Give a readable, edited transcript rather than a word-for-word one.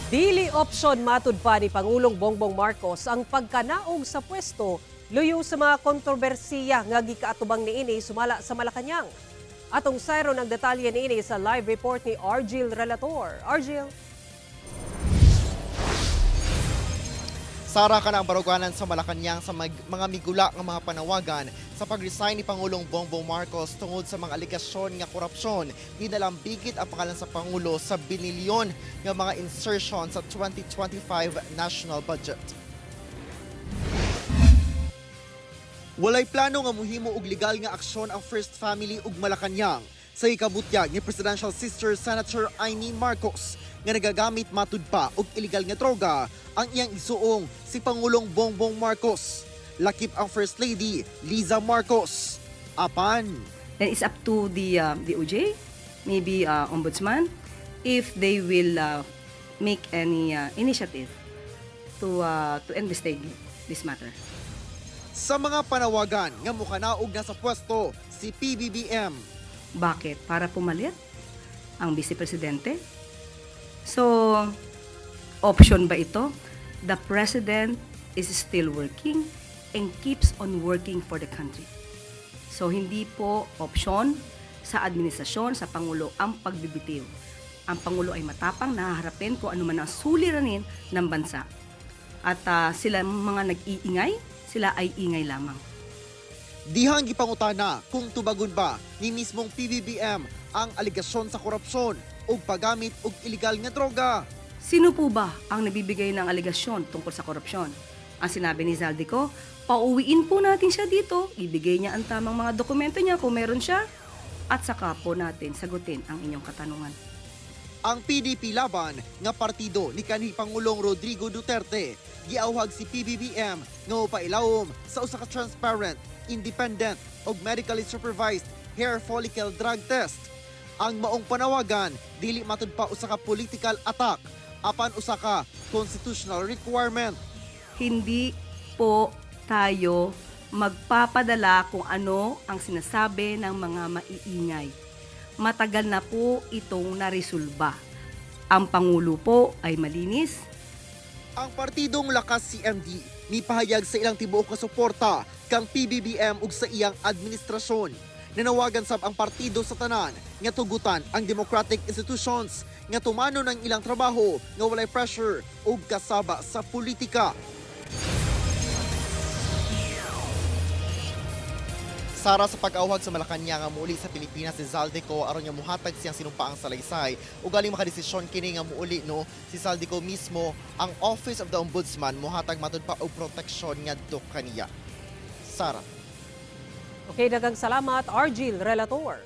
Dili opsyon matud pa ni Pangulong Bongbong Marcos ang pagkanaog sa pwesto luyo sa mga kontrobersiya nga gikaatubang niini sumala sa Malacañang. Atong sayron ang detalye niini sa live report ni Argil Relator. Argil. Sara ka na ang baruganan sa Malacañang sa mga migula nga mga panawagan sa pag-resign ni Pangulong Bongbong Marcos tungod sa mga aligasyon nga korupsyon. Ginalambigit ang pangalan sa Pangulo sa binilyon nga mga insertion sa 2025 national budget. Walay plano nga muhimo og legal nga aksyon ang First Family ug Malacañang sa ikabutyag ni Presidential Sister Senator Imee Marcos nga nagagamit matud pa og illegal nga droga ang iyang isuong si Pangulong Bongbong Marcos. Lakip ang First Lady Liza Marcos. Apan, Then it's up to the DOJ, maybe ombudsman, if they will make any initiative to investigate this matter. Sa mga panawagan nga mukanaog na sa pwesto si PBBM. Bakit? Para pumalit ang vice presidente? So, option ba ito? The president is still working and keeps on working for the country. So, hindi po option sa administrasyon, sa Pangulo, ang pagbibitiw. Ang Pangulo ay matapang na haharapin kung ano man ang suliranin ng bansa. At sila mga nag-iingay, sila ay ingay lamang. Dihang gipangutana kung tubagon ba ni mismong PBBM ang aligasyon sa korupsyon ug paggamit og illegal nga droga. Sino po ba ang nabibigay ng alegasyon tungkol sa korupsyon? Ang sinabi ni Zaldy Co, pauwiin po natin siya dito, ibigay niya ang tamang mga dokumento niya kung meron siya, at saka po natin sagutin ang inyong katanungan. Ang PDP Laban nga partido ni kanhi Pangulong Rodrigo Duterte giawhag si PBBM nga mopailawom sa usa ka transparent, independent ug medically supervised hair follicle drug test. Ang maong panawagan dili matud pa usa ka political attack apan usa ka constitutional requirement. Hindi po tayo magpapadala kung ano ang sinasabi ng mga maiingay. Matagal na po itong naresolba. Ang Pangulo po ay malinis. Ang partidong Lakas CMD mipahayag sa ilang tibuok nga suporta kang PBBM ug sa iyang administrasyon. Nanawagan sab ang partido sa tanan nga tugutan ang democratic institutions nga tumano ng ilang trabaho nga walay pressure ug kasaba sa politika. Sara, sa pag-awhag sa Malacañang nga muuli sa Pilipinas si Zaldy Co aron nga muhatag siyang sinumpaang salaysay ug galing makadesisyon kini nga muuli no si Zaldy Co mismo, ang Office of the Ombudsman muhatag matud pa og proteksyon ngadto kaniya. Sara. Okay, daghang salamat, Argil Relator.